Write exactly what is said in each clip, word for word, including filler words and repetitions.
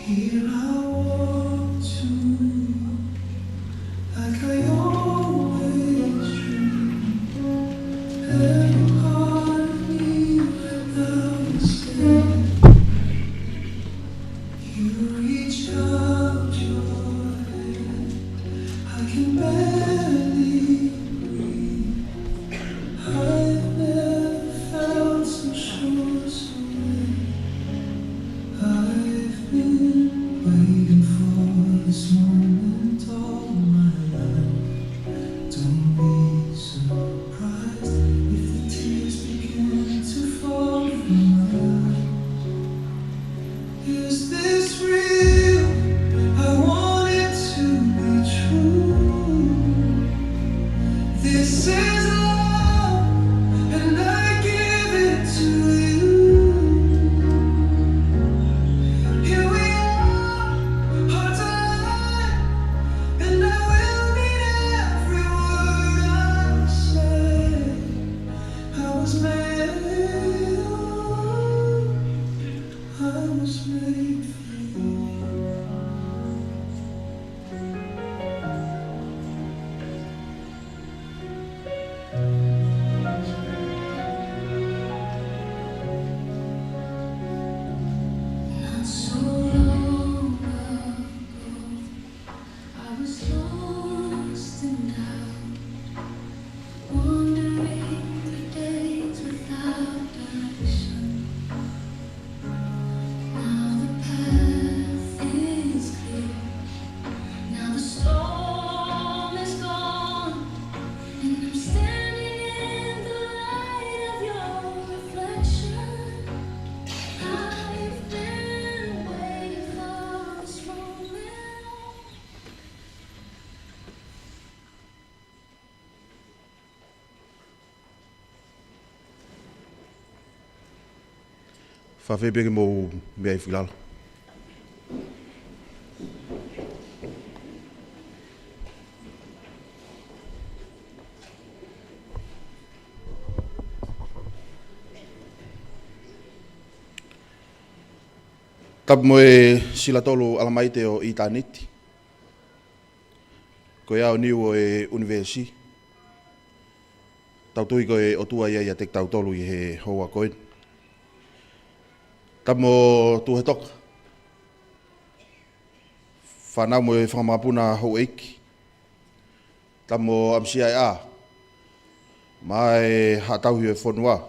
Here I walk to you, like I always dream. Every part of me without a mistake. You reach out your hand, I can barely breathe. I've never felt so sure, so weak. I've been waiting for this moment all my life. Don't be surprised if the tears begin to fall from my eyes. Is this real? I want it to be true. This is love, and I give it to you. Here we are, hearts alive, and I will mean every word I say. I was made, I was made for you. Not so long ago, I was lost and out, wandering through days without direction. Now the path is clear. Now the storm is gone, and I'm standing in the light of your reflection. I've been waiting for this moment. Fafepe ke mou meʻa hifo ki lalo. Tapu mo e Silatolu ʻAlamaite ʻo ʻItāniti, ko e aoniu ʻo e ʻunivēsi. Tau tui ko e ʻOtua ia ʻiate kitautolu ʻi he houa ko eni. Tapu mo Tuʻi Hetoka, fānau mo e fanga makapuna houʻeiki. Tapu mo ʻAmisia ʻEʻa, mo e haʻa tauhi ʻo e fonua.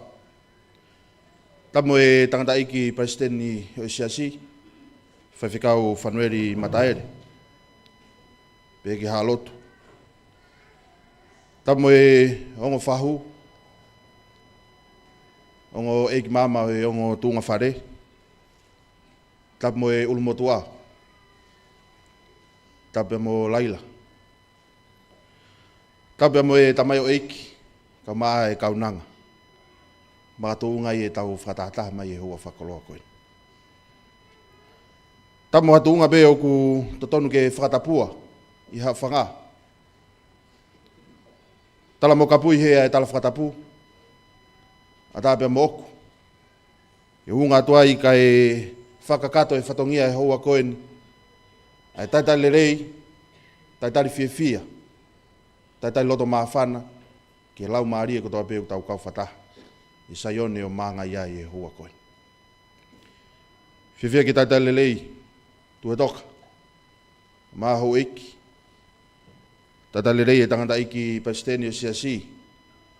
Tapu mo e tangataʻeiki palesiteni ʻo e siasi, Faifekau Fanueli Mataele, pea ki he haʻa lotu. Tapu mo e ongo fahu, ongo ʻeiki maama ʻo e ongo tuʻunga fale. Tapu mo e ʻulumotuʻa. Tapu mo Laila. Tapu mo e tamaioʻeiki, kae ʻumaʻā e kaunanga, makatuʻunga ʻi heʻetau fakatahataha mai he houa fakakoloa ko eni. Tapu mo ha tuʻunga pē ʻoku totonu ke fakatapua ʻi haʻa fanga. Tala mo kapuʻi ʻe he ʻa e tala fakatapu, ʻatā pea mo ʻoku. ʻE ʻuhinga atu ai kae fakakakato e fatongia he houa ko eni ʻa e talitali lelei, talitali fiefia, talitali loto māfana ki he laumālie kotoa pē ʻoku tau kau fakataha ʻi Saione ʻo Māngaia ʻi he houa ko eni. Fiefia ke talitali lelei Tuʻi Hetoka, mo e houʻeiki. Talitali lelei e tangataʻeiki palesiteni ʻo e siasi,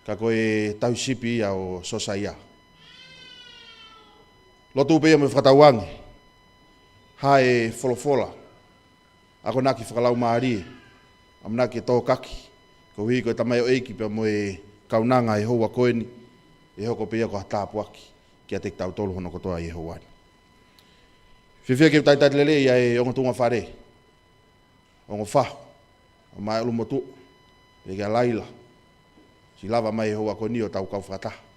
ka ko e tauhi sipi ia ʻo Siosaia. Lotu pē ia mo e fakatauange ha folofola, akonaki fakalaumālie, ʻamanaki ke tōkaki, koeʻuhi ko e tamaioʻeiki pea mo e kaunanga he houa ko eni, ʻe hoko pē ia ko ha tāpuaki kiate kitautolu hono kotoa ʻi he houa ni. Fiefia ke talitali lelei ʻa e ongo tuʻunga fale, ongo fahu, ʻa e ʻulumotuʻa, pea kia Laila, siʻi lava mai he houa ko eni ʻo tau kau fakataha.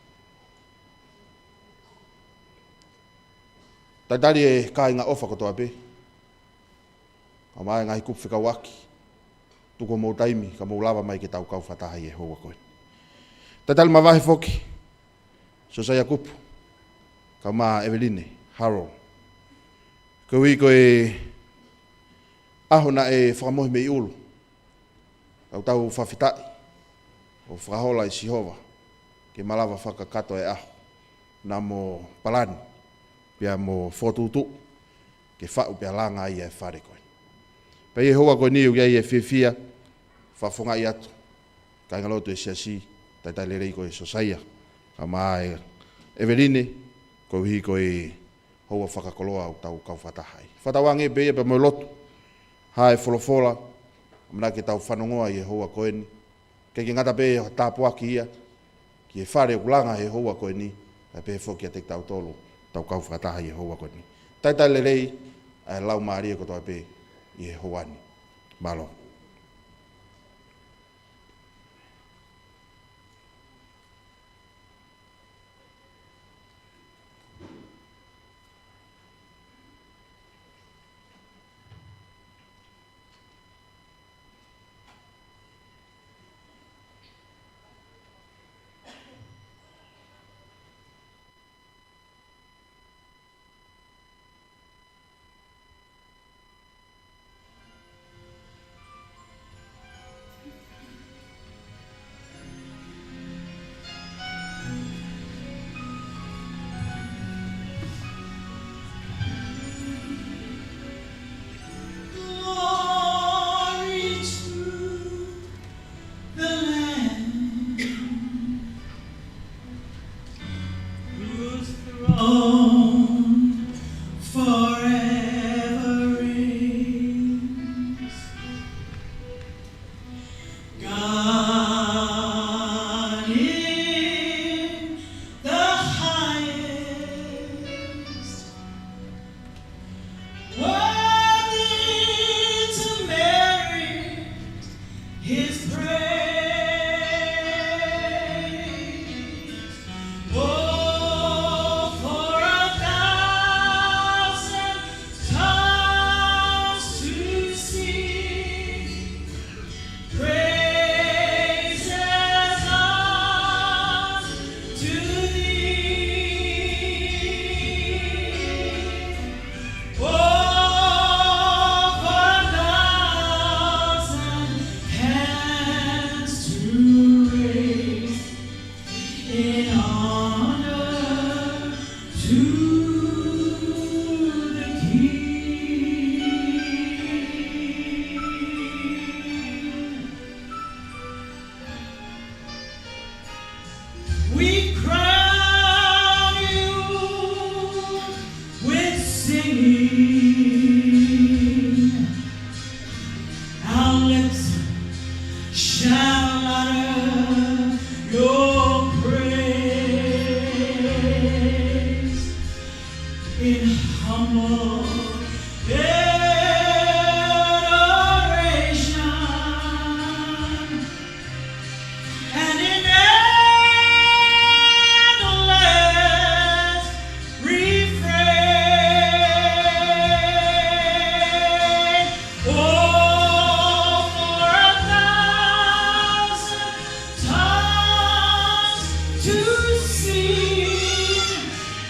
Talitali e kāinga ʻofa kotoa pē, ʻa e ngaahi kupu fekauʻaki, tuku homou taimi ka mou lava mai ke tau kau fakataha ʻi he houa ko eni. Talitali mavahe foki Siosaia Kupu, kae ʻumaʻā ʻEveline, Harold, Koeʻuhi ko e ʻaho naʻe fakamohe mei ʻulu, ʻoku tau fakafetaʻi ʻo fakahola ʻe Sihova ke malava fakakakato e ʻaho, naʻa mo palani pea mo fokotuʻutuʻu ke faʻu pea langa ai e fale ko eni. Pea ʻi he houa ko eni ʻoku ʻi ai e fiefia, fakafofongaʻi atu kāingalotu e siasi, talitali lelei ko e Sosaia, kae ʻumaʻā ʻa ʻEveline, koeʻuhi ko e houa fakakoloa ʻoku tau kau fakataha ai. Fakatauange pē ia pea mo e lotu, hā e folofola ʻamanaki ke tau fanongoa ʻi he houa ko eni, ʻikai ke ngata pē ʻi he tāpuaki ia ki he fale ʻoku langa he houa ko eni, kae pehē foki kiate kitautolu ʻoku tau kau fakataha ʻi he houa ko eni. Talitali lelei ʻa e laumālie kotoa pē ʻi he houa ni. Mālō. Glory to the Lamb, whose throne forever reigns. God in the highest, worthy to merit his praise. Oh, for a thousand tongues to sing praises unto thee. Oh, for a thousand hands to raise in honor to the King. We crown you with singing. Our lips shall utter your praise in humble adoration. And in endless refrain. Oh, for a thousand tongues to sing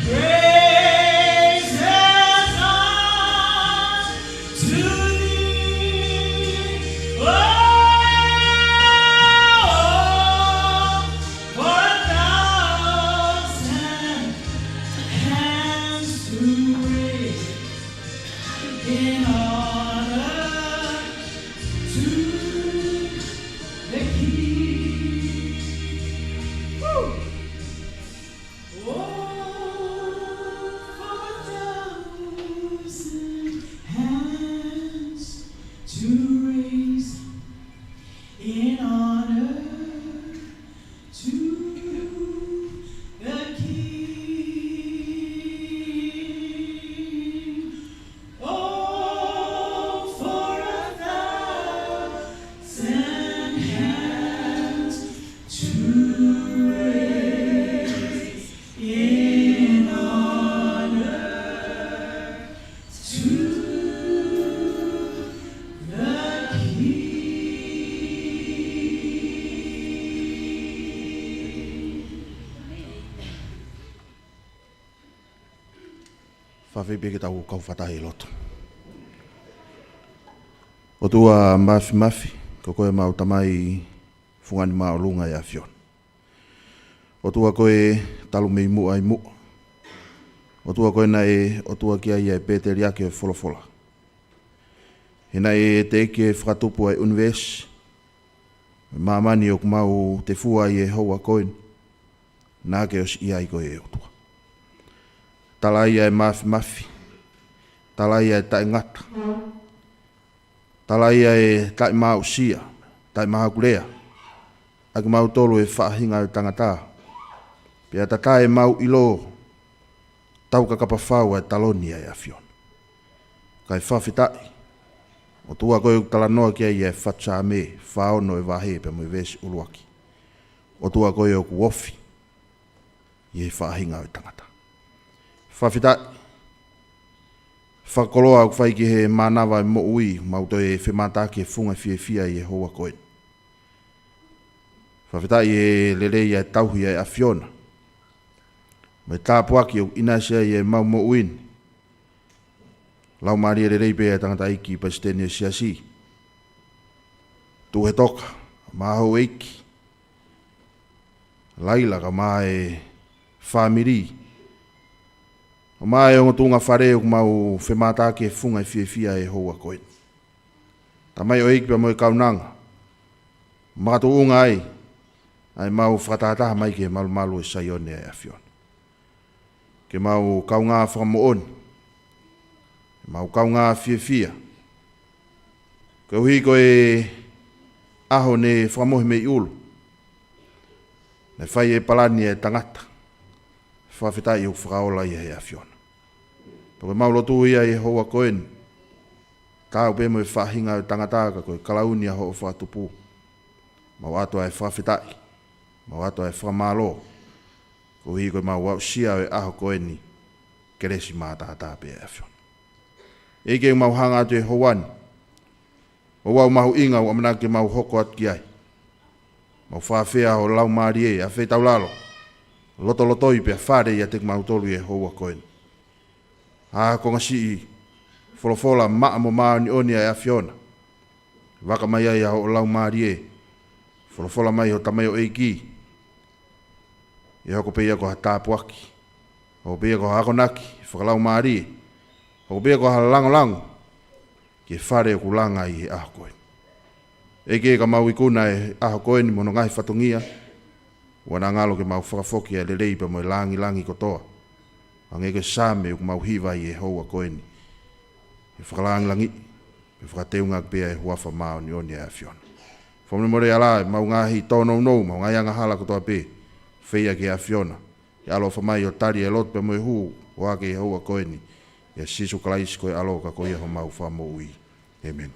praises unto Fai pē ke tau kau fakataha ʻi lotu. ʻOtua Māfimafi, ko koe ʻemau Tamai Fungani Māʻolunga ʻe ʻAfiona. ʻOtua ko e talu mei muʻa ʻi muʻa. ʻOtua ko e naʻe ʻOtua ki ai ʻa e pēteliake ʻo e folofola. He naʻe teʻeki ke fakatupu ʻa e ʻunivēsi, māmani ʻoku mau tefua ai ʻi he houa ko eni, naʻa ke ʻosi ʻi ai koe ʻe ʻOtua. Tala ia ʻa e Māfimafi, tala ia ʻa e taʻengata, tala ia ʻa e taʻemaʻusia, taʻemahakulea, ʻa kimautolu ʻa e faʻahinga ʻo e tangata. Pea tatae ʻemau ʻilo, tau kakapa fau ʻa e taloni ʻa e ʻAfiona. Kae fakafetaʻi, ʻOtua ko e ʻoku talanoa ki ai ʻa e fatu Saame fā ono ʻo e vahe pea mo e veesi ʻuluaki. ʻOtua ko e ʻoku ofi ʻi he faʻahinga ʻo e tangata. Fakafetaʻi, fakakoloa ʻoku fai ki he mānava ʻo e moʻui, mau toe femātaaki he funga fiefia ʻi he houa ko eni. Fakafetaʻi he lelei ʻa e tauhi ʻa e ʻAfiona. Mo e tāpuaki ʻoku ʻinasi ai ʻemau moʻui ni. Laumālie lelei pē ʻa e tangataʻeiki palesiteni ʻo e siasi. Tuʻu he toka, mo e houʻeiki. Laila kae ʻumaʻā e fāmili. ʻUmaʻā e ongo tuʻunga fale ʻoku mau femātaaki he funga fiefia ʻi he houa ko eni. Tamaioʻeiki pea mo e kaunanga. Makatuʻunga ai, ʻa ʻemau fakatahataha mai ki he malumalu ʻo Saione ʻa e ʻAfiona. Ke mau kaungā fakamoʻoni, ke mau kaungā fiefia. Koeʻuhi ko e ʻaho ne fakamohe mei ʻulu, naʻe fai e palani ʻa e tangata. Fakafetaʻi ʻoku fakaola ia ʻe he ʻAfiona. Pea ko ʻemau lotu ia ʻi he houa ko eni, taau pē mo e faʻahinga ʻo e tangata ka ko e kalauni ʻa hoʻo fakatupu. Mau ʻoatu ʻa e fakafetaʻi, mau ʻoatu ʻa e fakamālō. Koeʻuhi ko ʻemau aʻusia ʻo e ʻaho ko eni, kelesi mātātā pē ʻa e ʻAfiona. ʻEiki, mau hanga atu ʻi he houa ni, ʻo ʻau mahuʻinga ʻoku ʻamanaki ke mau hoko atu ki ai. Mau fakaafeʻi ho Laumālie, ʻa e feitaulalo, lotolotoi pea fale ʻiate kimautolu ʻi he houa ko eni. ʻA e konga siʻi folofola maʻa mo māʻoniʻoni ʻa e ʻAfiona. Vaka mai ai ʻa ho Laumālie, folofola mai ho tamaioʻeiki. ʻE hoko pē ia ko ha tāpuaki, hoko pē ia ko ha akonaki fakalaumālie, hoko pē ia ko ha langolango ki he fale ʻoku langa ai he ʻaho ko eni. ʻEiki, ka mau ikuna he ʻaho ko eni mo hono ngaahi fatongia, ʻoua naʻa ngalo ke mau fakafoki ʻa e lelei pea mo e langilangi kotoa, hangē ko e Saame ʻoku mau hiva ʻi he houa ko eni. ʻE fakalangilangiʻi, ʻe fakateunga pē ʻa e huafa māʻoniʻoni ʻa e ʻAfiona. Fakamolemole ʻa e ʻemau ngaahi tōnounou, ʻemau ngaahi angahala kotoa pē, feia ki he ʻAfiona. ʻE ʻaloʻofa mai ʻo tali ʻa e lotu pea mo e hū ʻo aʻu ki he houa ko eni. ʻIa Sīsū Kalaisi ko e ʻAlo ka ko ia homau Fakamoʻui. ʻĒmeni.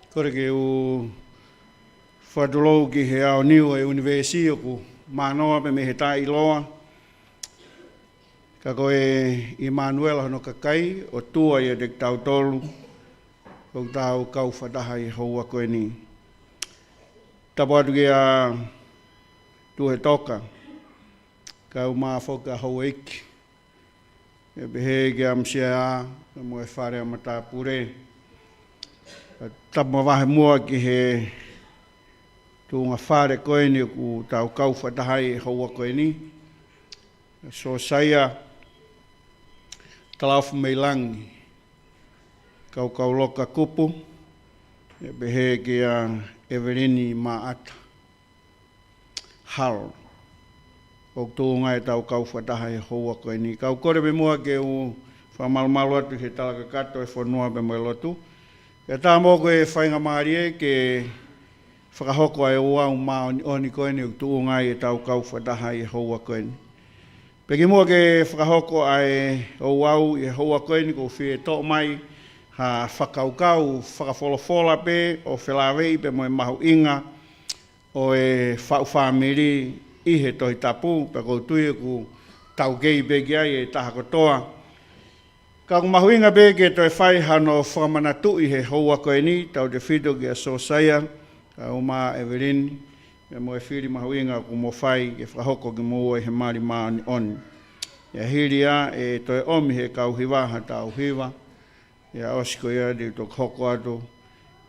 Kole ke u fakatulou ki he aoniu ʻo e ʻunivēsi ʻoku mānoa pē mei he taʻeʻiloa. Ka ko e ʻImanuela hono kakai, ʻOtua ʻiate kitautolu, ʻoku tau kau fakataha ʻi he houa ko eni. Tapu atu kia Tuʻu he Toka, kae ʻumaʻā foki ʻa houʻeiki. ʻE pehē kia Misia mo e fale ʻa matāpule. Tapu mavahe muʻa ki he tuʻunga fale ko eni ʻoku tau kau fakataha ʻi he houa ko eni. Sosaia Talafu mei Langi, Kaukauloka Kupu, ʻe pehē kia ʻEvelini Maʻata Halo. ʻOku tuʻunga ʻetau kau fakataha he houa ko eni. Kau kole pē muʻa ke u fakamalumalu atu he tala kakato ʻo e fonua pea mo e lotu. Kae ʻatā mo ko e faingamālie ke fakahoko ʻa e ouau māʻoniʻoni ko eni ʻoku tuʻunga ai ʻetau kau fakataha he houa ko eni. Pea kimuʻa ke fakahoko ʻa e ouau ʻi he houa ko eni, ʻoku ou fie toʻo mai ha fakakaukau fakafolofola pē ʻo felāveʻi pea mo e mahuʻinga ʻo e faʻu fāmili ʻi he Tohi Tapu, pea ʻoku ou tui ʻoku taukei pē ki ai e taha kotoa. Ka ʻoku mahuʻinga pē ke toe fai hano fakamanatuʻi he houa ko eni, tautefito kia Sosaia, kae ʻumaʻā ʻEvelini, pea mo e fili mahuʻinga ʻoku mo fai ke fakahoko kimoua ʻi he mali māʻoniʻoni. ʻIo, hili ia ʻe toe ʻomi he kau hiva ha tau hiva, ʻio, ʻosi ko ia te u toki hoko atu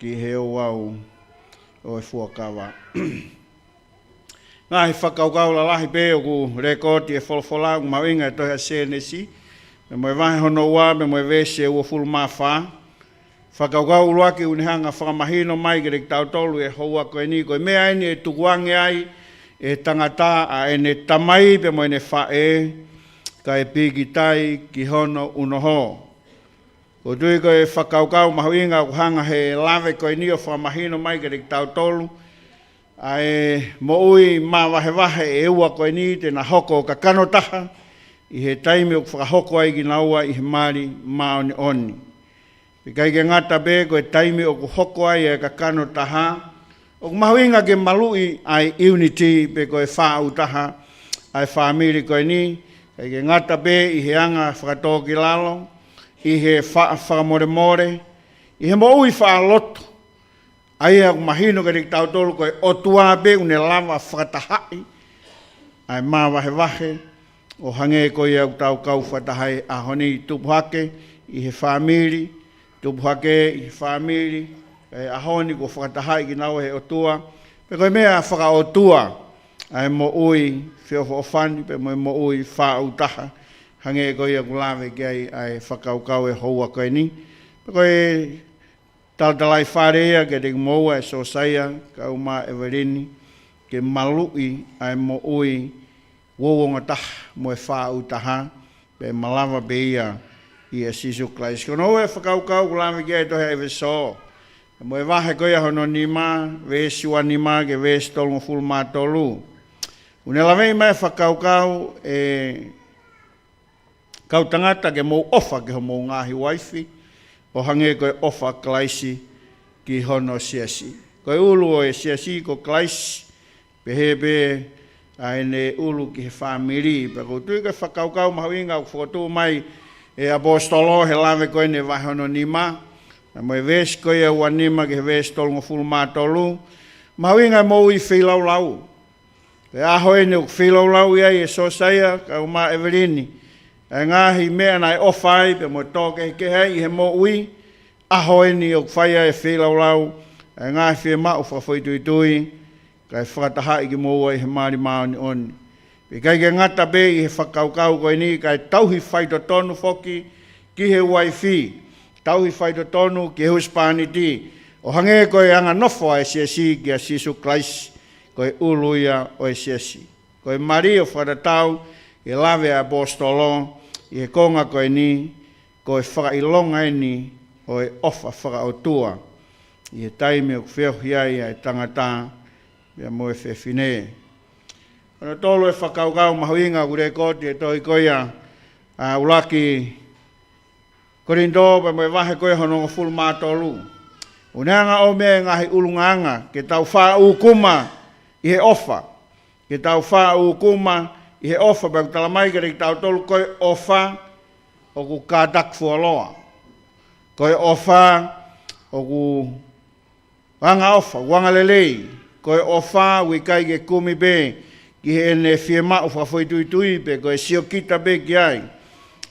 ki he ouau ʻo e fuakava. Ngaahi fakakaukau lalahi pē ʻoku lekooti he folofola, ʻoku mahuʻinga e tohi ʻa Sēnesi, pea mo e vahe hono ua, pea mo e veesi ʻe uofulu mā fā. Fakakaukau ʻuluaki ʻoku ne hanga fakamahino mai kiate kitautolu he houa ko eni, ko e meʻa eni ʻe tukuange ai e tangata ʻa ʻene tamai pea mo ʻene faʻē, kae pīkitai ki hono unoho. ʻOku ou tui ko e fakakaukau mahuʻinga ʻoku hanga he lave ko eni ʻo fakamahino mai kiate kitautolu ʻa e moʻui māvahevahe ʻe ua ko eni te na hoko ʻo kakano taha ʻi he taimi ʻoku fakahoko ai kinaua ʻi he mali māʻoniʻoni. Pea ʻikai ke ngata pē ko e taimi ʻoku hoko ai e kakano taha, ʻoku mahuʻinga ke maluʻi ʻa e unity pe ko e faʻu taha ʻa e fāmili ko eni, ʻikai ke ngata pē ʻi he anga fakatōkilalo, ʻi he fa-, fakamolemole, ʻi he moʻui faʻa lotu. ʻA ia ʻoku mahino kiate kitautolu ko e ʻOtua pē ʻoku ne lava fakatahaʻi ʻa e māvahevahe, ʻo hangē ko ia ʻoku tau kau fakataha he ʻaho ni, tupu hake ʻi he fāmili, tupu hake ʻi he fāmili, ʻa e ʻaho ni kuo fakatahaʻi kinaua he ʻOtua, pea ko e meʻa fakaʻotua ʻa e moʻui feʻofoʻofani, pea mo e moʻui faʻu taha, hangē ko ia ʻoku lave ki ai ʻa e fakakaukau he houa ko eni. Pea ko e talatalaifale ia kiate kimoua ʻe Sosaia, kae ʻumaʻā ʻEvelini, ke maluʻi ʻa e moʻui uouongataha mo e faʻu taha, pea malava pē ia ʻia Sīsū Kalaisi. Ko hono ua e fakakaukau ʻoku lave ki ai e tohi ʻa ʻEfesō, mo e vahe ko ia hono nima, veesi ua nima ki he veesi tolungofulu mā tolu. ʻOku ne laveʻi mai e fakakaukau, ʻe kau tangata, ke mou ʻofa ki hoʻomou ngaahi uaifi, ʻo hangē ko e ʻofa ʻa Kalaisi ki hono siasi. Ko e ʻulu ʻo e siasi ko Kalaisi, pehē pē ʻa ʻene ʻulu ki he fāmili. Pea ʻoku ou tui ko e fakakaukau mahuʻinga ʻoku fokotuʻu mai ʻe he ʻaposetolo he lave ko eni he vahe hono nima, mo e veesi ko ia ua nima ki he veesi tolungofulu mā tolu, mahuʻinga e moʻui feilaulau. Ko e ʻaho eni ʻoku feilaulau ai ʻe Sosaia, kae ʻumaʻā ʻEvelini, ʻa e ngaahi meʻa naʻe ʻofa ai pea mo tō kehekehe ai ʻi he moʻui, ʻaho eni ʻoku fai ai e feilaulau ʻa e ngaahi fiemaʻu fakafoʻituitui, kae fakatahaʻi kimoua ʻi he mali māʻoniʻoni. Pea ʻikai ke ngata pē ʻi he fakakaukau ko eni, kae tauhi faitotonu foki ki he uaifi, tauhi faitotonu ki he husepāniti, ʻo hangē ko e anganofo ʻa e siasi kia Sīsū Kalaisi, ko e ʻulu ia ʻo e siasi. Ko e mali ʻoku fakatatau ki he lave ʻa e ʻaposetolo ʻi he konga ko eni, ko e fakaʻilonga eni ʻo e ʻofa fakaʻotua ʻi he taimi ʻoku feohi ai ʻa e tangata pea mo e fefine. Hono tolu e fakakaukau mahuʻinga ʻoku lekooti he tohi ko ia ʻa ʻuluaki Kolinitō pea mo e vahe ko ia hono hongofulu mā tolu. ʻOku ne hanga ʻo ʻomai e ngaahi ʻulungaanga ke tau faʻa ʻūkuma ʻi he ʻofa. Ke tau faʻa ʻūkuma ʻi he ʻofa, pea ʻoku tala mai kiate kitautolu ko e ʻofa ʻoku kātaki fuoloa. Ko e ʻofa ʻoku angaʻofa, ʻoku angalelei. Ko e ʻofa ʻoku ʻikai ke kumi pē ki heʻene fiemaʻu fakafoʻituitui pe ko e siokita pē ki ai.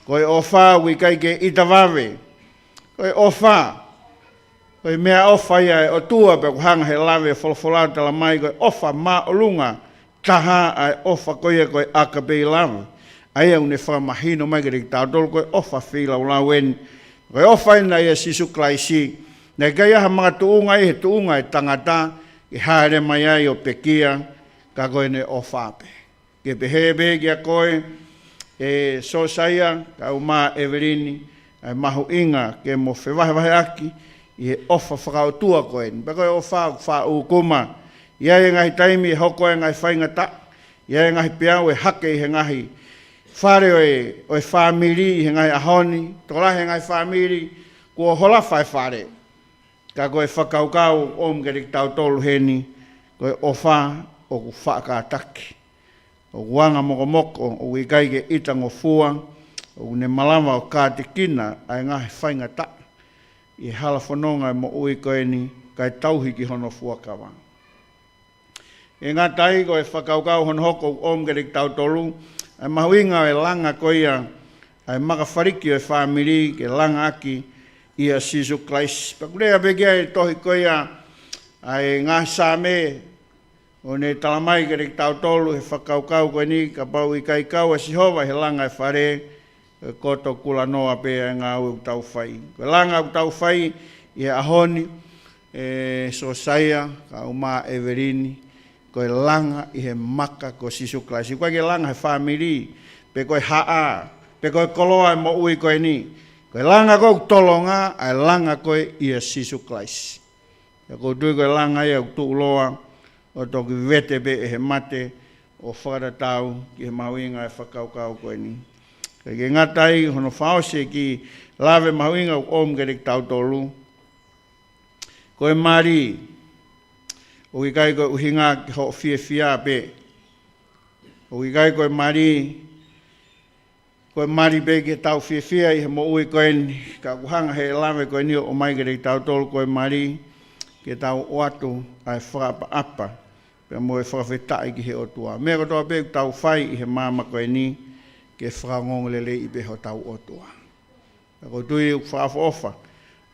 Ko e ʻofa ʻoku ʻikai ke ʻita vave. Ko e ʻofa, ko e meʻaʻofa ia ʻa e ʻOtua, pea ʻoku hanga he lave folofola ʻo tala mai ko e ʻofa māʻolunga taha ʻa e ʻofa ko ia ko e ʻakapei lava. ʻA ia ʻoku ne fakamahino mai kiate kitautolu ko e ʻofa feilaulau eni. Ko e ʻofa eni ʻa Sīsū Kalaisi. Naʻe ʻikai ha makatuʻunga ʻi he tuʻunga ʻo e tangata ke hāʻele mai ai ʻo pekia, ka ko ʻene ʻofa pē. Ke pehē pē kiate koe ʻe Sosaia, kae ʻumaʻā ʻEvelini, ʻa e mahuʻinga ke mo fevahevaheʻaki ʻi he ʻofa fakaʻotua ko eni. Pea ko e ʻofa ʻoku faʻa ʻūkuma. ʻI ai e ngaahi taimi ʻe hoko ai e ngaahi faingataʻa. ʻI ai e ngaahi peau ʻe hake ʻi he ngaahi fale ʻo e, ʻo e fāmili ʻi he ngaahi ʻaho ni. Tokolahi e ngaahi fāmili kuo holofa e fale. Ka ko e fakakaukau ʻoku ʻomi kiate kitautolu heni, Ko e ʻofa ʻoku faʻa kātaki, ʻoku anga mokomoko, ʻoku ʻikai ke ʻita ngofua, ʻoku ne malava ʻo kātekina ʻa e ngaahi faingataʻa ʻi he hala fononga ʻo e moʻui ko eni, kae tauhi ki hono fuakava. ʻE ngata ai, ko e fakakaukau hono hoko ʻoku ʻomi kiate kitautolu ʻa e mahuʻinga ʻo e langa ko ia ʻa e maka faliki ʻo e fāmili, ke langa ʻaki ʻia Sīsū Kalaisi. Pea ʻoku lea pē ki ai e tohi ko ia ʻa e ngaahi Saame, ʻo ne tala mai kiate kitautolu he fakakaukau ko eni, kapau ʻe ʻikai kau ʻa Sihova ʻi he langa ʻo e fale, ʻe koto kulanoa pē ʻa e ngāue ʻoku tau fai. Ko e langa ʻoku tau fai ʻi he ʻaho ni, ʻe Siosaia, kae ʻumaʻā ʻEvelini, ko e langa ʻi he maka ko Sīsū Kalaisi. ʻOku ʻikai ke langa he fāmili, pe ko e haʻa, pe ko e koloa ʻo e moʻui ko eni. Ko e langa ʻoku tolonga, ʻa e langa ko ē ʻia Sīsū Kalaisi. Pea ʻoku ou tui ko e langa ia ʻoku tuʻuloa ʻo toki vete pē ʻe he mate ʻo fakatatau ki he mahuʻinga ʻo e fakakaukau ko eni. Kae ʻikai ke ngata ai, hono fakaʻosi e kiʻi lave mahuʻinga ʻoku ʻomi kiate kitautolu. Ko e mali, ʻoku ʻikai ko e ʻuhinga ki hoʻo fiefia pē. ʻOku ʻikai ko e mali, ko e mali pē ke tau fiefia ʻi he moʻui ko eni, ka ʻoku hanga ʻe he lave ko eni ʻo ʻomai kiate kitautolu ko e mali, ke tau ʻoatu ʻa e fakaʻapaʻapa pea mo e fakafetaʻi ki he ʻOtua. Meʻa kotoa pē ʻoku tau fai ʻi he māmani ko eni, ke fakaongoongoleleiʻi pē hotau ʻOtua. Pea ʻoku ou tui ʻoku fakaʻofoʻofa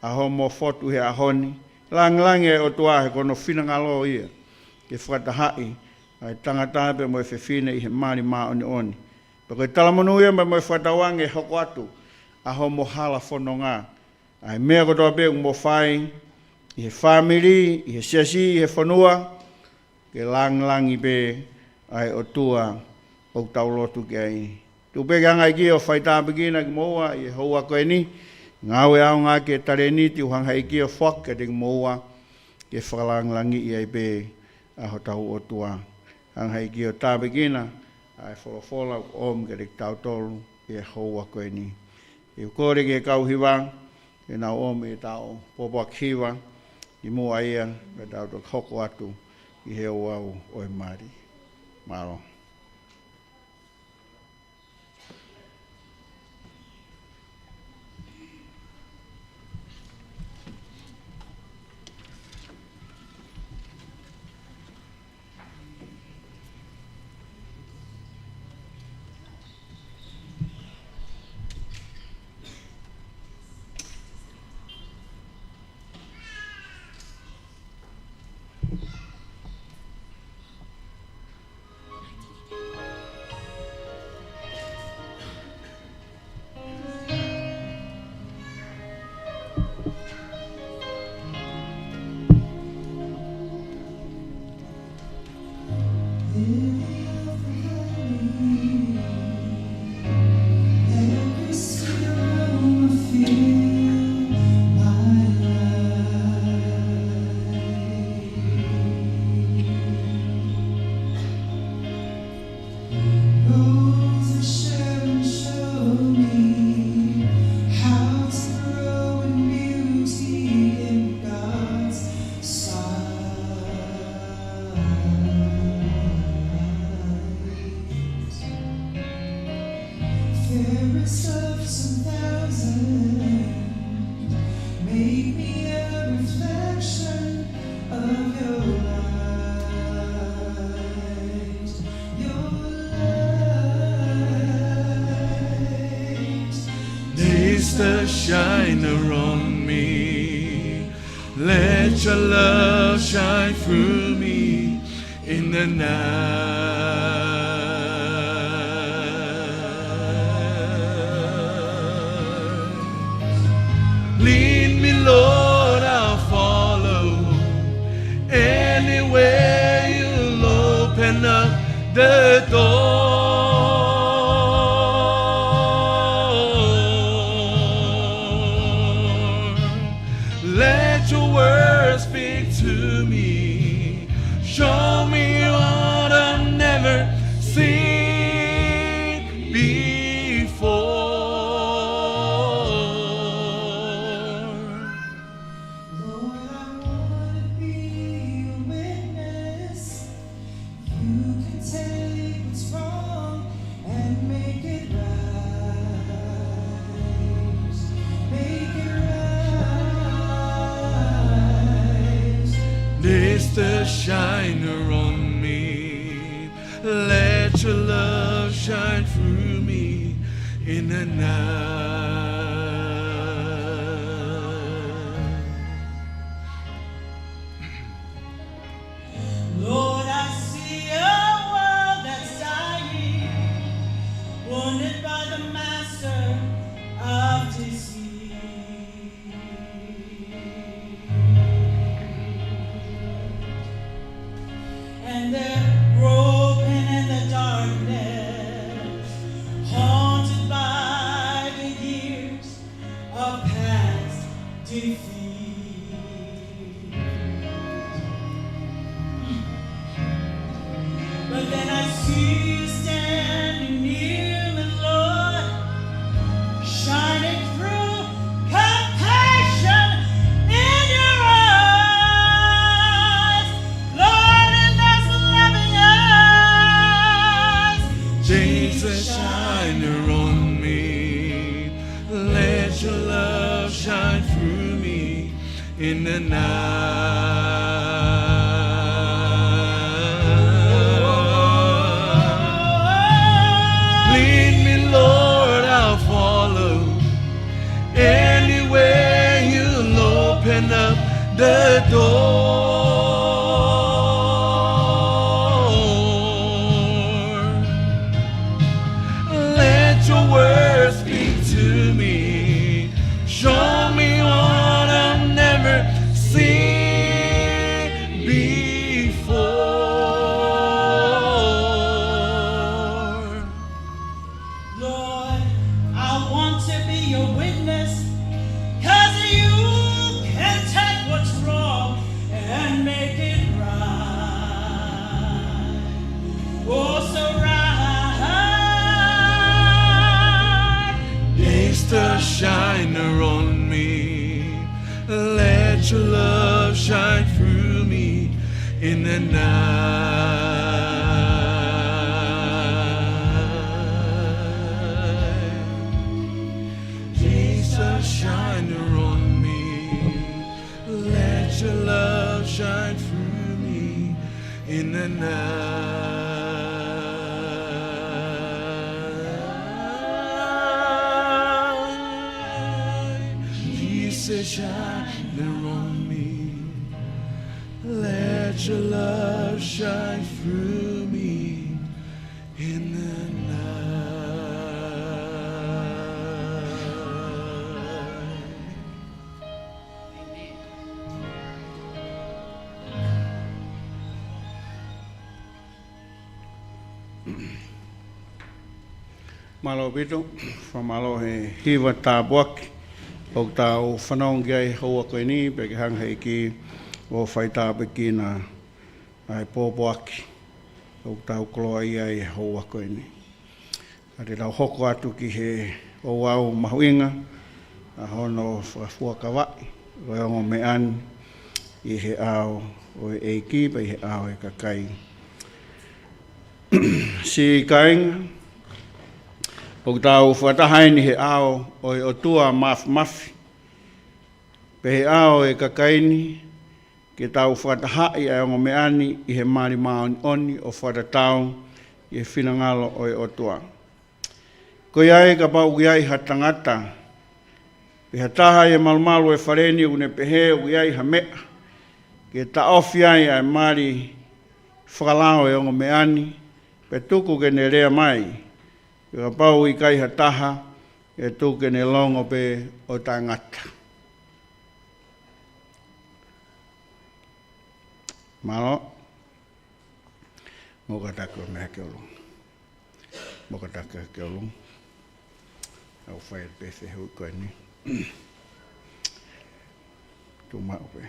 ʻa hoʻomo fotu he ʻaho ni. Langilangiʻia e ʻOtua he ko hono finangalo ia ke fakatahaʻi ʻa e tangata pea mo e fefine ʻi he mali māʻoniʻoni. Pea ko e talamonū ia pea mo e fakatauange ʻe hoko atu ʻa hoʻomo hala fononga. ʻA e meʻa kotoa pē ʻoku mo fai ʻi he fāmili, ʻi he siasi, ʻi he fonua, ke langilangiʻia pē ʻa e ʻOtua ʻoku tau lotu ki ai. Tuku pē ke hanga ʻe he ʻEiki ʻo fai tāpuekina kimoua ʻi he houa ko eni, ngāue ʻaonga ki he talēniti ʻoku hanga ʻe he ʻEiki ʻo foaki kiate kimoua, ke fakalangilangiʻi ai pē ʻa hotau ʻOtua. Hanga ʻe he ʻEiki ʻo tāpuekina ʻa e folofola ʻoku ʻomi kiate kitautolu ʻi he houa ko eni. ʻE kole ki he kau hiva ke nau ʻomi ʻetau pōpoaki hiva kimuʻa ia, pea tau toki hoko atu ʻi he ouau ʻo e mali. Mālō. Rose of Sharon, show me how to grow in beauty in God's sight. Fairest of ten thousand, make me a reflection of your light, your light. May stars shine around me. Let your love shine through me in the night. Lead me, Lord, I'll follow. Anywhere you'll open up the door. Let your word speak to me. Show me what I've never seen before. Lord, I wanna be a witness. Take what's wrong and make it right. Make it right. Mister Shiner on me. Let your love shine through me in the night. Lord, I see a world that's dying, wounded by the master of disease. And they're broken in the darkness, haunted by the years of past defeat. But then I see you standing near me, Lord, shining through compassion in your eyes. Lord, in those loving eyes, Jesus, shine on me. Let your love shine through me in the night. Lead me, Lord, I'll follow. Anywhere you'll open up the door. Let your word speak to me. Show me what I've never seen before. Lord, I want to be your witness, 'cause you can take what's wrong and make it right. Oh, so right. Mister Shiner on me. Let your love shine through me in the night. Jesus, shine on me. Let your love shine through me in the night. Jesus, shine on me. Let your love shine through me in the night. Mālō ʻaupito, fakamālō he hiva tāpuaki ʻoku tau fanongo ki ai he houa ko eni, pea ke hanga he ʻEiki ʻo faitāpuekina ʻa e pōpoaki ʻoku tau koloaʻia ai he houa ko eni. Ka te tau hoko atu ki he ouau mahuʻinga ʻa hono fakafuakavaʻi ʻo e ongo meʻa ni ʻi he ʻao ʻo e ʻEiki pea ʻi he ʻao ʻo e kakai. Siʻi kāinga, ʻoku tau fakataha eni he ʻao ʻo e ʻOtua Māfimafi, pea he ʻao ʻo e kakai ni, ke tau fakatahaʻi ʻa e ongo meʻa ni ʻi he mali māʻoniʻoni ʻo fakatatau ʻi he finangalo ʻo e ʻOtua. Ko ia ai kapau ʻoku ʻi ai ha tangata, pe ha taha ʻi he malumalu ʻo e fale ni ʻoku ne pehē ʻoku ʻi ai ha meʻa ke taʻofi ai ʻa e mali fakalao ʻo e ongo meʻa ni, pea tuku ke ne lea mai. Pea kapau ʻoku ʻikai ha taha, ʻe tuku ke ne longo pē ʻo taʻengata. Mālō. Mou kātaki ʻo meʻa ki ʻolunga. Mou kātaki ki ʻolunga. ʻOku ou fai pē fehuʻi ko eni. Tuʻu maʻu pē.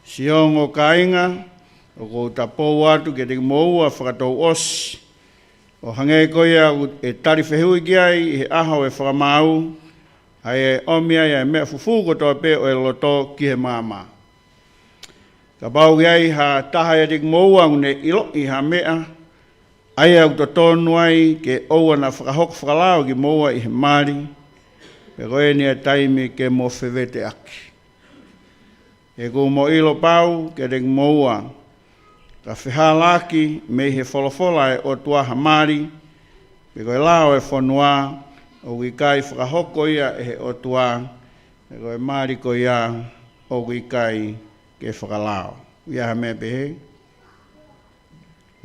Siʻi ongo kāinga, ʻoku ou tapou atu kiate kimoua fakatouʻosi, ʻo hangē ko ia ʻoku tali fehuʻi ki ai ʻi he ʻaho ʻo e fakamaau, ʻa ia ʻe ʻomi ai ʻa e meʻa fufū kotoa pē ʻo e loto ki he maama. Kapau ʻoku ʻi ai ha taha ʻiate kimoua ʻoku ne ʻiloʻi ha meʻa, ʻa ia ʻoku totonu ai ke ʻoua naʻa fakahoko fakalao kimoua ʻi he mali, pea ko eni ʻa e taimi ke mo feveteʻaki. He ʻoku mo ʻilo pau kiate kimoua, ka fehālaaki mei he folofola ʻa e ʻOtua ha mali, pe ko e lao ʻo e fonua, ʻoku ʻikai fakahoko ia ʻe he ʻOtua, pe ko e mali ko ia ʻoku ʻikai ke fakalao. ʻOku ʻi ai ha meʻa pehē?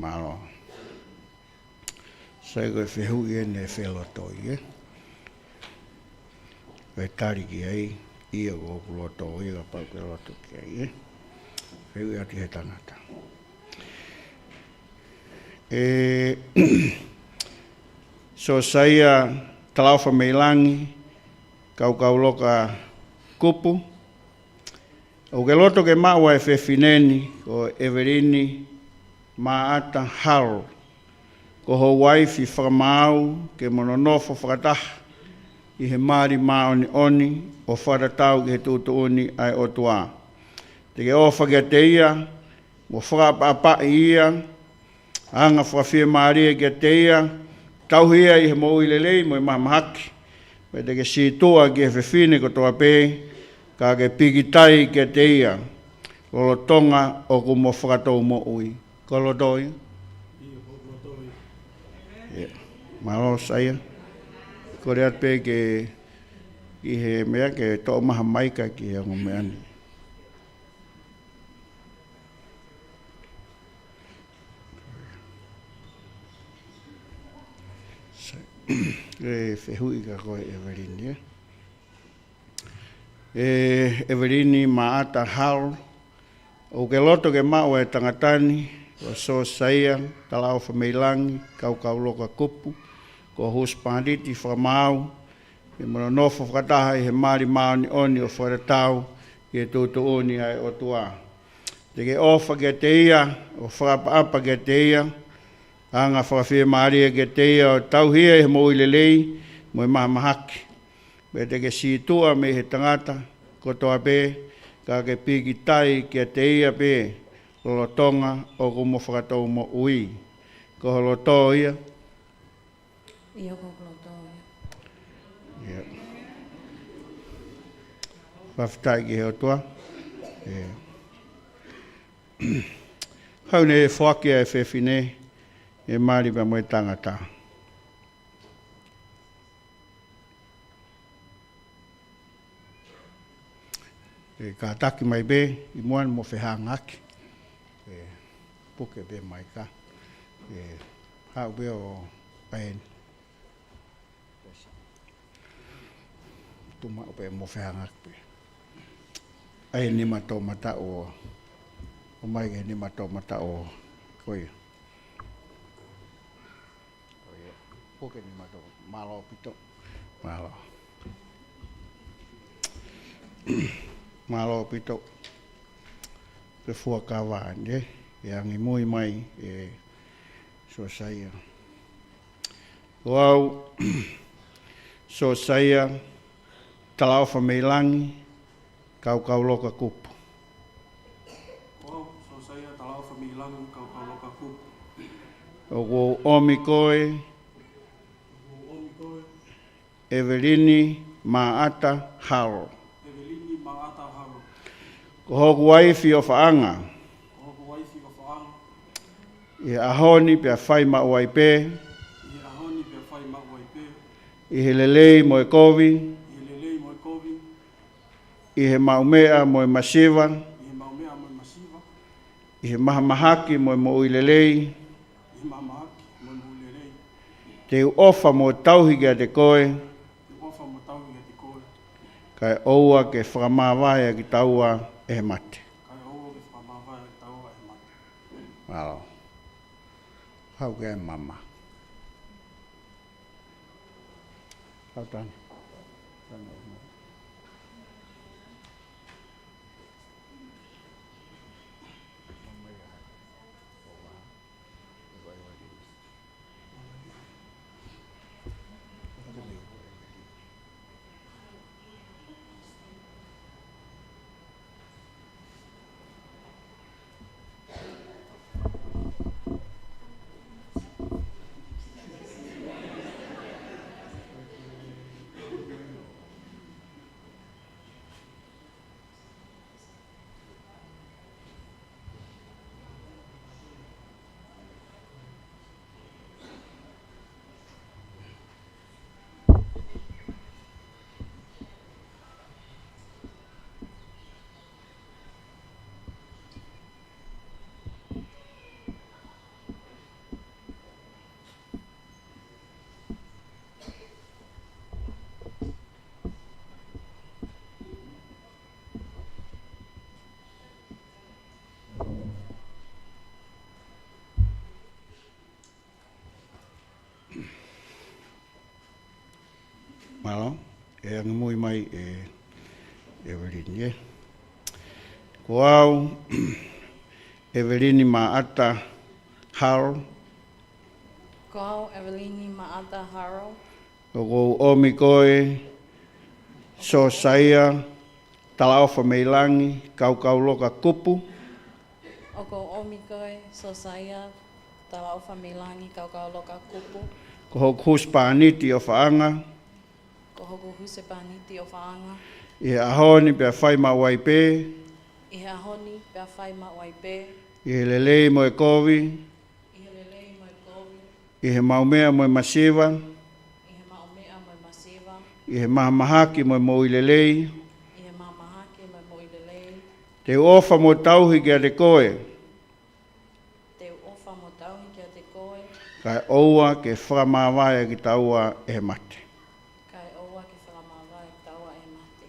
Mālō. Sai, ko e fehuʻi eni ʻe felotoi, ē? Ko e tali ki ai, ʻio, ʻoku ou loto, ʻio, kapau ʻoku ke loto ki ai, ē? Fehuʻi atu he tangata. Ē, Sosaia Talaʻofa mei Langi, Kaukauloka Kupu. ʻOku ke loto ke maʻu ʻa e fefine ni, ko ʻEvelini Maʻata Halo, ko ho uaifi fakamaau, ke mo nonofo fakataha ʻi he mali māʻoniʻoni ʻo fakatatau ki he tuʻutuʻuni ʻa e ʻOtua. Te ke ʻofa kiate ia, mo fakaʻapaʻapaʻi ia, anga fakafiemālie kiate ia, tauhi ia ʻi he moʻui lelei mo e mahamahaki. Pea te ke sītuʻa ki he fefine kotoa pē, ka ke pīkitai kiate ia, lolotonga ʻoku mo fakatou moʻui. Ko e loto ia? ʻIo, ko e loto ia. ʻIo. Mālō Saia. Kole atu pē ke, ʻi he meʻa ke toʻo mai ha maika ki he ongo meʻa ni. Sai, ʻe fehuʻi kia koe ʻEvelini, ē? ʻE ʻEvelini Maʻata Halo, ʻoku ke loto ke maʻu ʻa e tangata ni, ko Sosaia Talaʻofa mei Langi, Kaukauloka Kupu, ko ho husepāniti fakamaau, ke mo nonofo fakataha ʻi he mali māʻoniʻoni ʻo fakatatau ki he tuʻutuʻuni ʻa e ʻOtua. Te ke ʻofa kiate ia, ʻo fakaʻapaʻapa kiate ia, anga fakafiemālie kiate ia, ʻo tauhi ia ʻi he moʻui lelei mo e mahamahaki. Pea te ke sītuʻa mei he tangata kotoa pē, ka ke pīkitai kiate ia pē, lolotonga ʻoku mo fakatou moʻui. Ko ho loto ia? ʻIo, ko hoku loto ia. ʻIo. Fakafetaʻi ki he ʻOtua. ʻE. Haʻu ʻo ne foaki ʻa e fefine, ʻe mali pea mo e tangata. ʻE kātaki mai pē, ʻi muʻa mo fehangahangai. ʻE puke pē maika. ʻE haʻu pē ʻo ʻai. Tuʻu maʻu pē mo fehangahangai pē. ʻAi nima toʻomataʻu ʻo, ʻomai ke nima toʻomataʻu ʻo, ko ia. Ko ia. Puke nima toʻo, mālō ʻaupito. Mālō. Mālō ʻaupito. Pe fuakava, ē? ʻE angimui mai, ʻe Sosaia. Ko au, Sosaia Talaʻofa mei Langi, Kaukauloka Kupu. Ko au, Sosaia Talaʻofa mei Langi, Kaukauloka Kupu. ʻOku ou ʻomi koe, ʻOku ou ʻomi koe, ʻEvelini Maʻata Halo, ʻEvelini Maʻata Halo, ko hoku uaifi ʻofaʻanga, ko hoku uaifi ʻofaʻanga, ʻi he ʻaho ni pea fai maʻu ai pē, ʻi he ʻaho ni pea fai maʻu ai pē, ʻi he lelei mo e kovi, ʻi he lelei mo e kovi, ʻi he maʻumeʻa mo e masiva, ʻi he maʻumeʻa mo e masiva, ʻi he mahamahaki mo e moʻui lelei, ʻi he mahamahaki mo e moʻui lelei. Te u ʻofa mo tauhi kiate koe, Te u ʻofa mo tauhi kiate koe, kae ʻoua ke fakamāvae ʻa kitaua ʻe he mate. Kae ʻoua ke fakamāvae ʻa kitaua ʻe he mate. Mālō. Haʻu ke ʻai mama. Haʻu Tane. Tane. Mālō, ʻe angi mui mai ʻe Evelini, ē. Ko au, Evelini Maʻata Harold. Ko au, Evelini Maʻata Harold. ʻOku ou ʻomi koe, Sosaia Talaʻofa Meilangi Kaukauloka Kupu. ʻOku ou ʻomi koe, Sosaia Talaʻofa Meilangi Kaukauloka Kupu. Ko hoku husepāniti ʻofaʻanga. Ko hoku husepāniti ʻofaʻanga. ʻI he ʻaho ni pea fai maʻu ai pē. ʻI he ʻaho ni pea fai maʻu ai pē. ʻI he lelei mo e kovi. ʻI he lelei mo e kovi. ʻI he maʻumeʻa mo e masiva. ʻI he maʻumeʻa mo e masiva. ʻI he mahamahaki mo e moʻui lelei. ʻI he mahamahaki mo e moʻui lelei. Te u ʻofa mo tauhi kiate koe. Te u ʻofa mo tauhi kiate koe. Kae ʻoua ke fakamāvae kitaua ʻe he mate. Kae ʻoua ke fakamāvae kitaua ʻe he mate.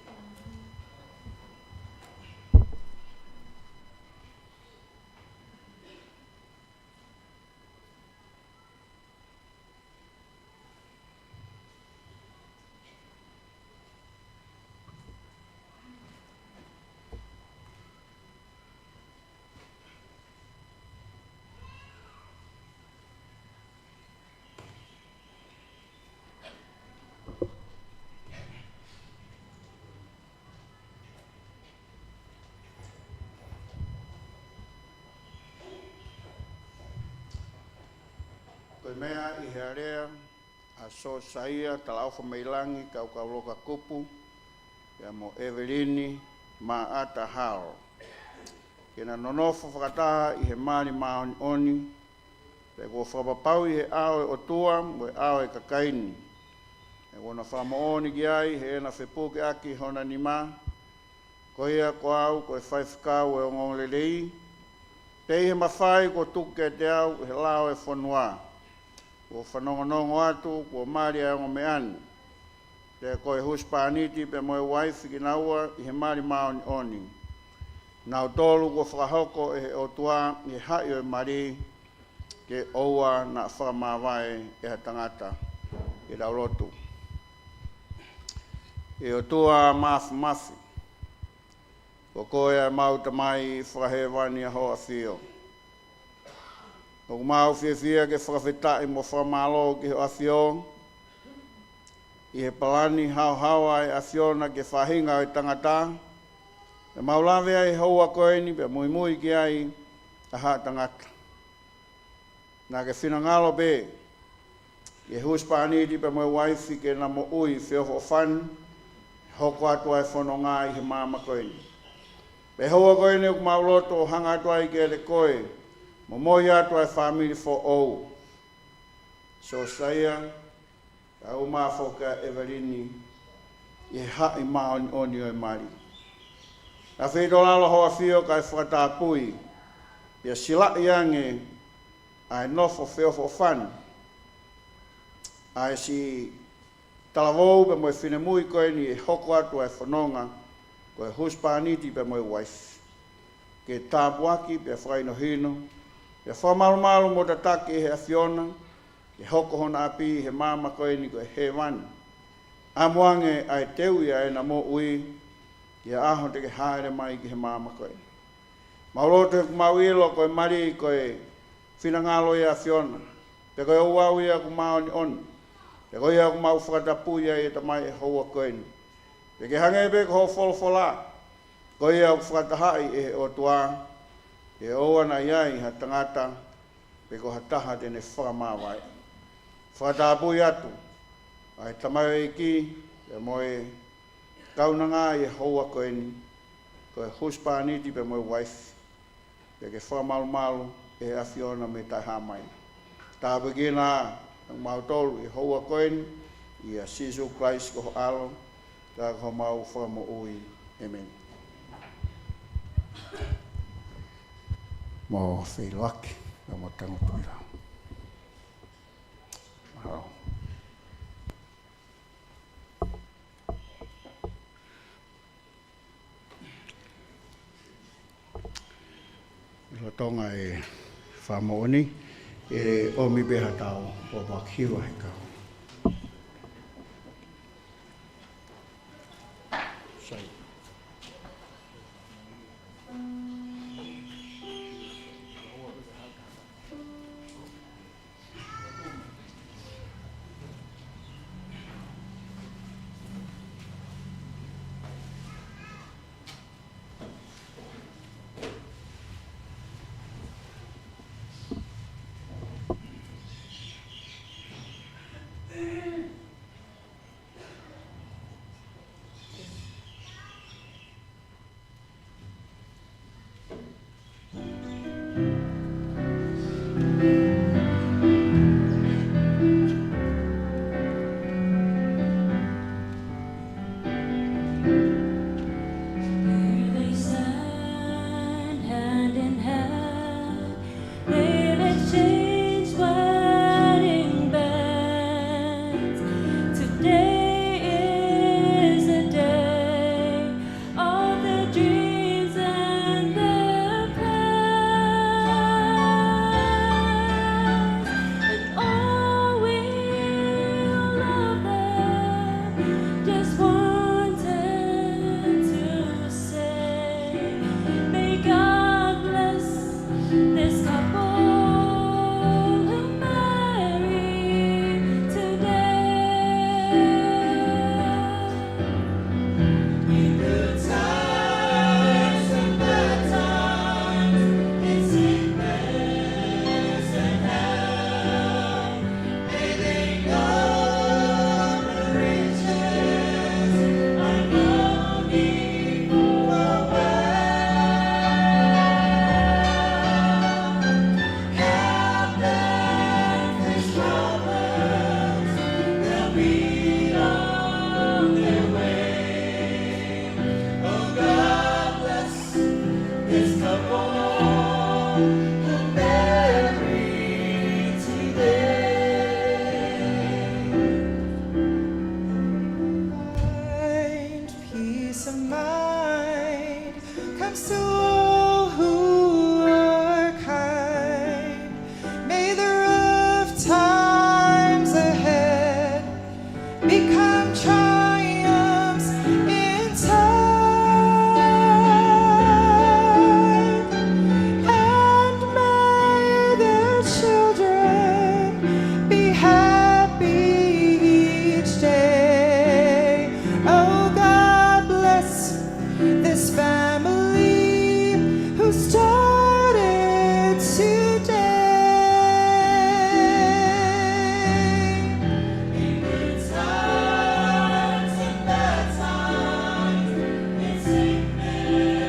Ko e meʻa ʻi he alea ʻa Sosaia Talaʻofa Meilangi Kaukauloka Kupu, pea mo Evelini Maʻata Harold, ke na nonofo fakataha ʻi he mali māʻoniʻoni, pea kuo fakapapauʻi ʻe he ʻao ʻo e ʻOtua mo e ʻao ʻo e kakai ni, ʻa ia kuo na fakamoʻoni ki ai heʻena fepukeʻaki hona nima, ko ia ko au ko e faifekau ʻo e ongoongolelei, pea ʻi he mafai kuo tuku kiate au ʻe he lao ʻo e fonua, kuo fanongonongo atu kuo mali ʻa e ongo meʻa ni, pea ko e husepāniti pea mo e uaifi kinaua ʻi he mali māʻoniʻoni, nautolu kuo fakahoko ʻe he ʻOtua ʻi he haʻi ʻo e mali, ke ʻoua naʻa fakamāvae ʻe ha tangata. Ke tau lotu. ʻE ʻOtua Māfimafi, ko koe ʻa ʻemau Tamai Fakahēvani ʻa hoʻo ʻAfio. ʻOku mau fiefia ke fakafetaʻi mo fakamālō ki hoʻo ʻAfio, ʻi he palani haohaoa ʻa e ʻAfiona ki he faʻahinga ʻo e tangata, ʻemau lave ai he houa ko eni pea muimui ki ai ʻa haʻa tangata. Naʻa ke finangalo pē ʻi he husepāniti pea mo e uaifi ke na moʻui feʻofoʻofani, hoko atu ʻa e fononga ʻi he māmani ko eni. Pea ʻi he houa ko eni ʻoku mau loto ʻo hanga atu ai kiate koe, momoi atu ʻa e fāmili foʻou, Sosaia, kae ʻumaʻā foki ʻa Evelini, ʻi he haʻi māʻoniʻoni ʻo e mali. Naʻa feitolalo hoʻo ʻAfio kae fakatapui, pea silaʻi ange ʻa e nofo feʻofoʻofani ʻa e siʻi talavou pea mo e finemui ko eni ʻe hoko atu ʻa e fononga ko e husepāniti pea mo e uaifi. Ke tāpuaki pea fakahinohino, pea fakamalumalu mo tataki ʻe he ʻAfiona, ke hoko hona ʻapi ʻi he māmani ko eni ko e hēvani. ʻAmu ange ʻa e teuʻi ʻa ʻena moʻui, ki he ʻaho te ke hāʻele mai ki he māmani ko eni. Mau lotu he ʻoku mau ʻilo ko e mali ko e finangalo ia ʻa e ʻAfiona, pea ko e ouau ia ʻoku māʻoniʻoni, pea ko ia ʻoku mau fakatapui ai ʻe Tamai ʻi he houa ko eni. Pea ke hangē pē ko hoʻo folofola, ko ia ʻoku fakatahaʻi ʻe he ʻOtua, ʻe ʻoua naʻa ʻi ai ha tangata, pe ko ha taha te ne fakamāvae. Fakatapui atu ʻa e tamaioʻeiki, pea mo e kaunanga ʻi he houa ko eni, ko e husepāniti pea mo e uaifi, pea ke fakamalumalu ʻe he ʻAfiona mei taʻehāmai. Tāpuekina ʻa kimautolu ʻi he houa ko eni, ʻia Sīsū Kalaisi ko ho ʻAlo, ka ko homau Fakamoʻui. ʻĒmeni. Mou feʻiloaki, ka mou tangutu ʻi lalo. Mālō. ʻI he lolotonga e fakamoʻoni, ʻE ʻomi pē ha tau, ʻo paki vahe kau. Sai. There they stand hand in hand. They've exchanged wedding bands. Today is a day of the dreams and the plans. And all we love them just wanted to say, may God bless this couple who marry today. In good times and bad times, in sickness and health, may they know the riches of no need for wealth. Help them face problems, they'll be on their way. Oh, God bless this couple who marry today. Find peace of mind comes to all who are kind. May the rough times ahead become triumphs in time. And may their children be happy each day. Oh, God bless this family who started today. In good times and bad times, in sickness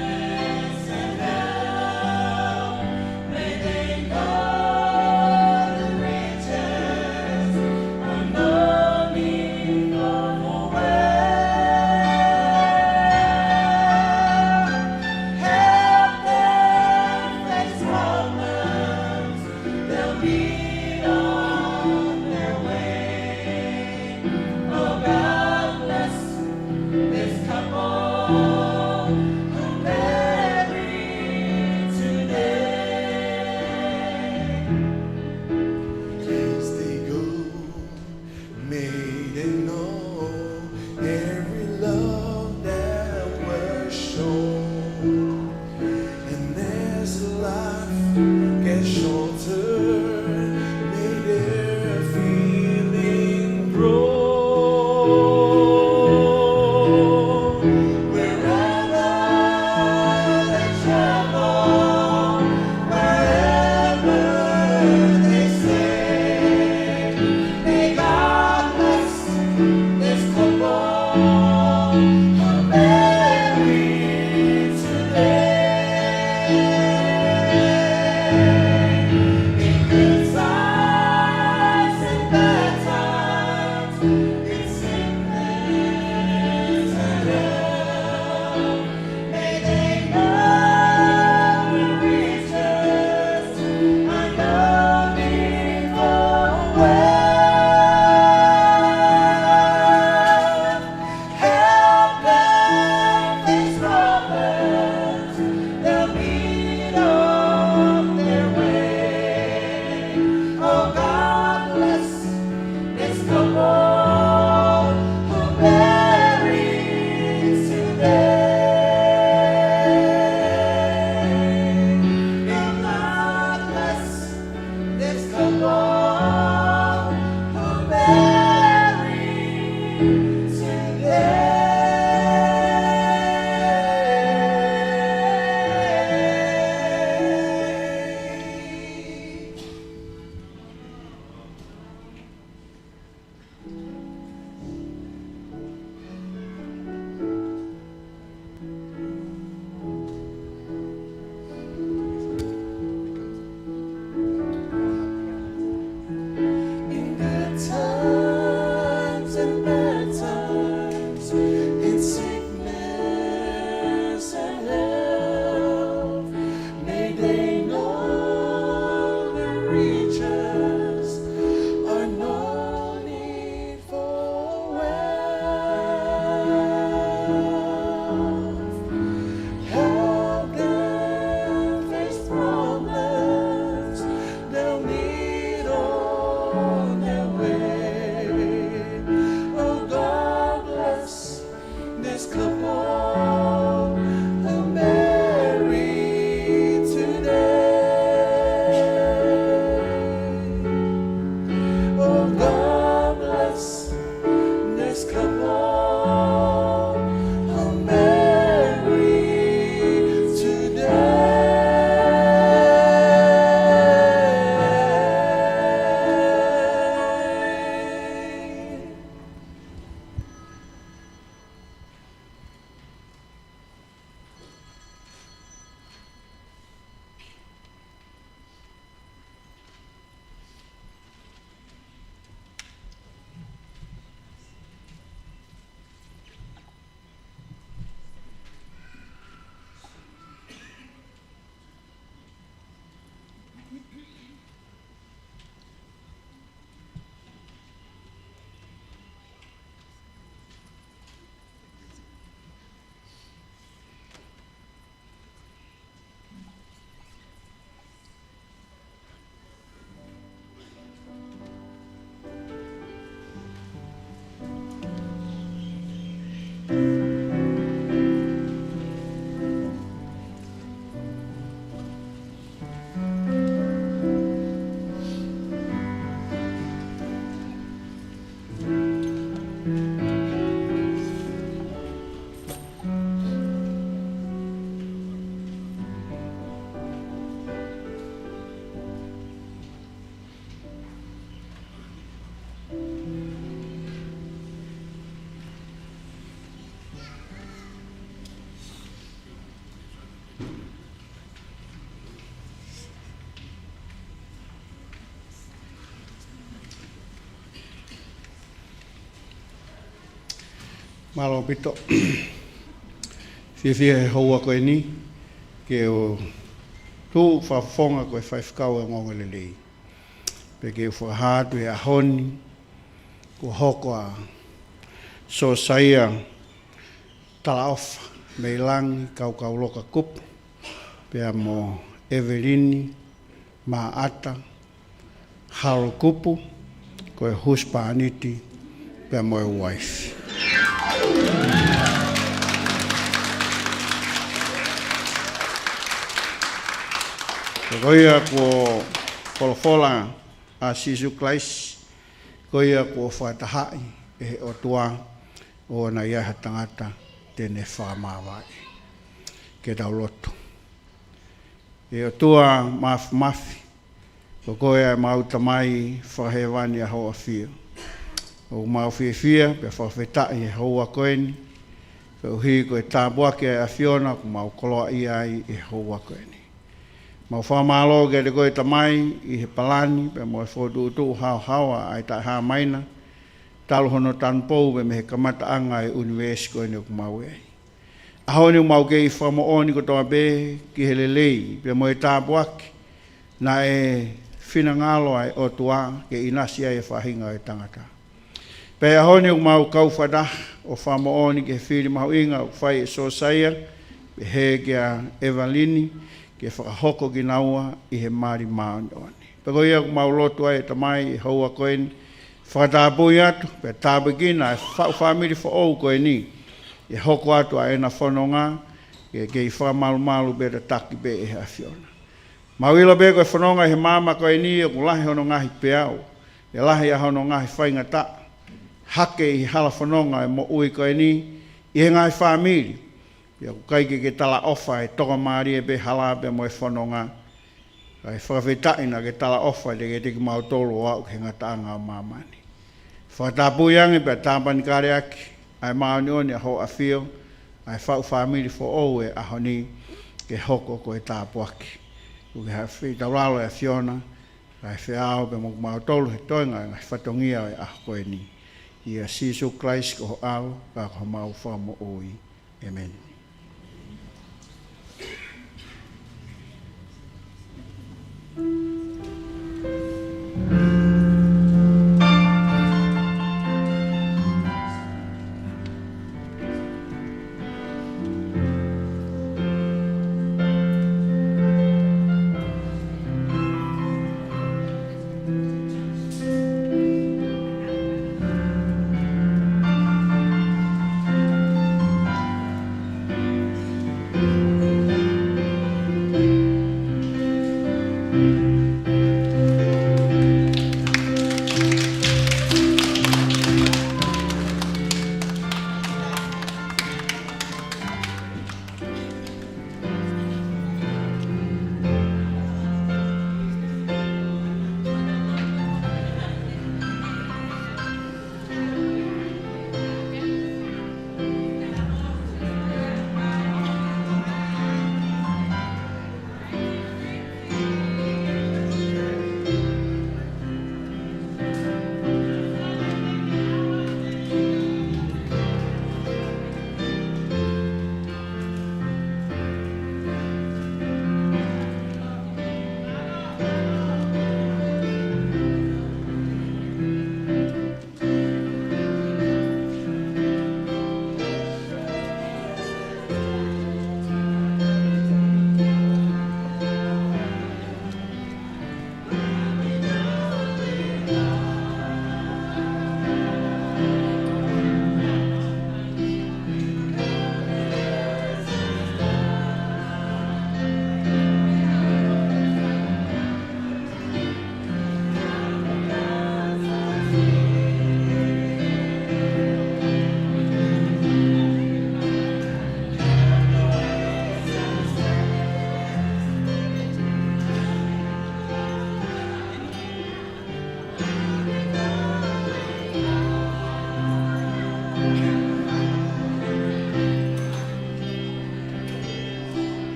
and health, may they know the riches of no need for wealth. Help them face problems, they'll be on their way. Oh, God bless this couple who marry today. As they go, may they know every love that was shown. And as life gets shorter, Mālō ʻaupito. Fiefia he houa ko eni ke u tuʻu fakafofonga ko e faifekau ʻo e ongoongolelei. Pea ke u fakahā atu he ʻaho ni, kuo hoko ʻa Sosaia Talaʻofa Meilangi Kaukauloka Kupu, pea mo ʻEvelini Maʻata Halokupu, ko e husepāniti pea mo e uaifi. Ko ia kuo folofola ʻa Sīsū Kalaisi, ko ia kuo fakatahaʻi ʻe he ʻOtua ʻoua naʻa ʻi ai ha tangata te ne fakamāvae. Ke tau lotu. ʻE ʻOtua Māfimafi, ko koe ʻa ʻemau Tamai Fakahēvani ʻa hoʻo ʻAfio. ʻOku mau fiefia pea fakafetaʻi he houa ko eni, koeʻuhi ko e tāpuaki ʻa e ʻAfiona ʻoku mau koloaʻia ai he houa ko eni. Mau fakamālō kiate koe Tamai ʻi he palani pea mo e fokotuʻutuʻu haohaoa ʻa e Taʻehāmai na, talu hono tanupou pea mei he kamataʻanga ʻo e ʻunivēsi ko eni ʻoku mau ʻi ai. ʻAho ni ʻoku mau kei fakamoʻoni kotoa pē ki he lelei pea mo e tāpuaki naʻe finangalo ʻa e ʻOtua ke ʻinasi ai e faʻahinga ʻo e tangata. Pea ʻi he ʻaho ni ʻoku mau kau fakataha ʻo fakamoʻoni ki he fili mahuʻinga ʻoku fai ʻe Sosaia, pehē kia ʻEvelini, ke fakahoko kinaua ʻi he mali māʻoniʻoni. Pea ko ia ʻoku mau lotu ai Tamai he houa ko eni, fakatapui atu, pea tāpuekina e faʻu fāmili foʻou ko eni, ʻe hoko atu ʻa ʻena fononga, ke kei fakamalumalu pea tataki pē ʻe he ʻAfiona. Mau ʻilo pē ko e fononga he māmani ko eni ʻoku lahi hono ngaahi peau, ʻe lahi ʻa hono ngaahi faingataʻa, hake ʻi he hala fononga e moʻui ko eni, ʻi he ngaahi fāmili, pea ʻoku ʻikai ke ke talaʻofa ʻe tokamālie pē hala pea mo e fononga, kae fakafetaʻi naʻa ke talaʻofa ʻiate kimautolu ʻo aʻu ki he ngataʻanga ʻo māmani. Fakatapui ange pea tāpanekaleʻaki ʻa e māʻoniʻoni ʻa hoʻo ʻAfio, ʻa e faʻu fāmili foʻou he ʻaho ni ke hoko ko e tāpuaki. ʻOku ke haʻu feitaulalo ʻe ʻAfiona, kae feʻao pea mo kimautolu he toenga ʻo e ngaahi fatongia ʻo e ʻaho ko eni. ʻIa Sīsū Kalaisi ko ho ʻAlo, ka ko homau Fakamoʻui. ʻĒmeni.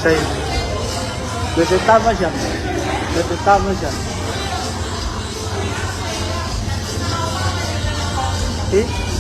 Sei. Mete tama sian. Mete tama sian. Hei?